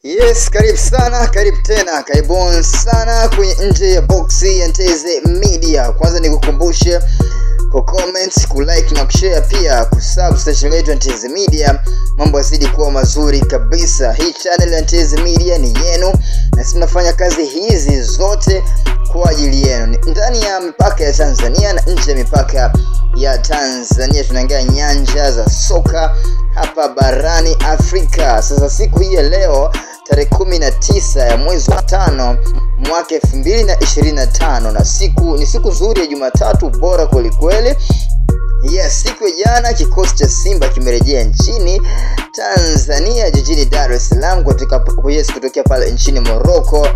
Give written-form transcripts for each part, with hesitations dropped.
Yes, karibu sana, karibu tena, karibuni sana kwenye Nje ya Boxi ya Nteze Media. Kwanza nikukumbushe ku comment, ku like na kushare, pia kusubscribe channel yetu ya Nteze Media. Mambo yazidi kuwa mazuri kabisa. Hii channel ya Nteze Media ni yenu na sisi tunafanya kazi hizi zote kwa ajili yenu. Ndani ya mipaka ya Tanzania na nje ya mipaka ya Tanzania, tunaangalia nyanja za soka hapa barani Afrika. Sasa siku hii ya leo tarehe 19 ya mwezi wa 5 mwaka 2025, na siku ni siku nzuri ya Jumatatu bora kwelikweli. Yes, siku ya jana kikosi cha Simba kimerejea nchini Tanzania jijini Dar es Salaam kutoka, yes, kutokea pale nchini Morocco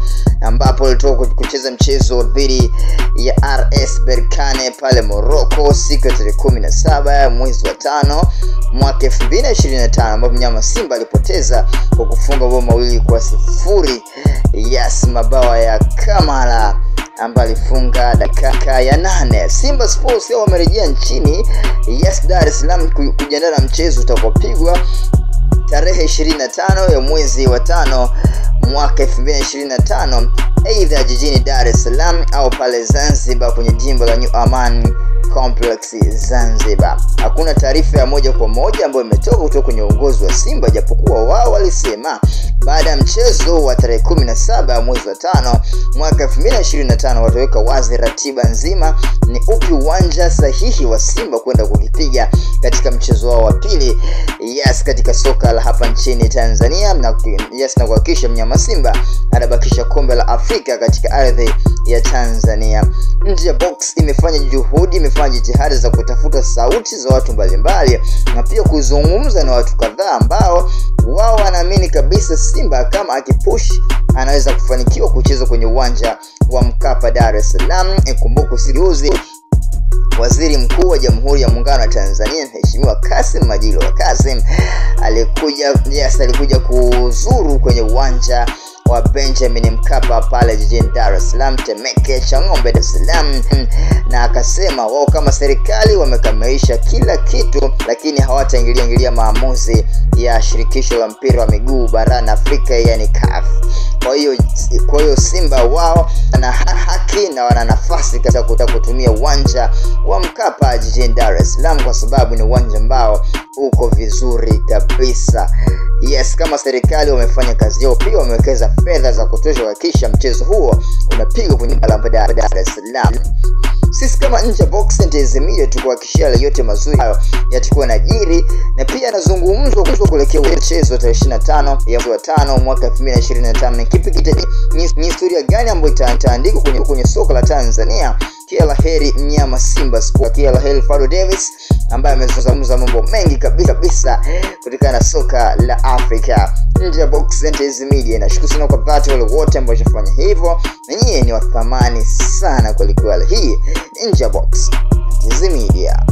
ambapo walitoka kucheza mchezo dhidi ya RS Berkane pale Morocco siku ya tarehe 17 mwezi wa 5 mwaka 2025, ambapo mnyama Simba alipoteza kwa kufunga mabao 2-0. Yes, mabao ya Kamara ambaye alifunga dakika ya 8. Simba Sports leo wamerejea nchini, yes, Dar es Salaam kujiandaa na mchezo utakaopigwa tarehe 25 ya mwezi wa 5 mwaka 2025, aidha jijini Dar es Salaam au pale Zanzibar kwenye jimbo la New Aman Complex Zanzibar. Hakuna taarifa ya moja kwa moja ambayo imetoka kutoka kwenye uongozi wa Simba, japokuwa wao walisema baada ya mchezo wa tarehe 17 mwezi wa 5 mwaka 2025 wataweka wazi ratiba nzima ni upi uwanja sahihi wa Simba kwenda kukipiga katika mchezo wao wa pili, yes, katika soka la hapa nchini Tanzania, na yes, na kuhakikisha mnyama Simba anabakisha kombe la Afrika katika ardhi ya Tanzania. Nje ya Box imefanya juhudi, imefanya jitihada za kutafuta sauti za watu mbalimbali na pia kuzungumza na watu kadhaa ambao wao wanaamini kabisa Simba kama akipush anaweza kufanikiwa kucheza kwenye uwanja wa Mkapa Dar es Salaam. Ikumbuke siku Waziri Mkuu wa Jamhuri ya Muungano wa Tanzania Mheshimiwa Kassim Majaliwa Kassim alikuja, yes, alikuja kuzuru kwenye uwanja wa Benjamin Mkapa pale jijini Dar es Salaam, Temeke, Chang'ombe, Dar es Salaam, na akasema wao kama serikali wamekamilisha kila kitu, lakini hawataingilia maamuzi ya shirikisho la mpira wa miguu barani Afrika, yani CAF. Kwa hiyo Simba wao wana haki na wana nafasi katika kutumia uwanja wa Mkapa jijini Dar es Salaam kwa sababu ni uwanja ambao uko vizuri kabisa. Yes, kama serikali wamefanya kazi yao, pia wamewekeza fedha za kutosha kuhakikisha mchezo huo unapigwa kwenye Dar es Salaam. Sisi kama Nje ya Box Nteze Media tukuhakikishia yale yote mazuri hayo yatakuwa najiri na pia yanazungumzwa kuelekea mchezo tarehe 25 ya mwezi wa 5 mwaka 2025. Ni kipi ni historia gani ambayo itaandikwa kwenye soka la Tanzania? Kila la heri mnyama Simba Sports, kila la heri Fadlu Davis ambaye amezungumza mambo mengi kabisa kutokana na soka la Afrika. Nje ya Box Nteze Media nashukuru sana kwa dhati wale wote ambao wamefanya hivyo, na nyie ni wa thamani sana kweli kweli. Hii Nje ya Box Nteze Media.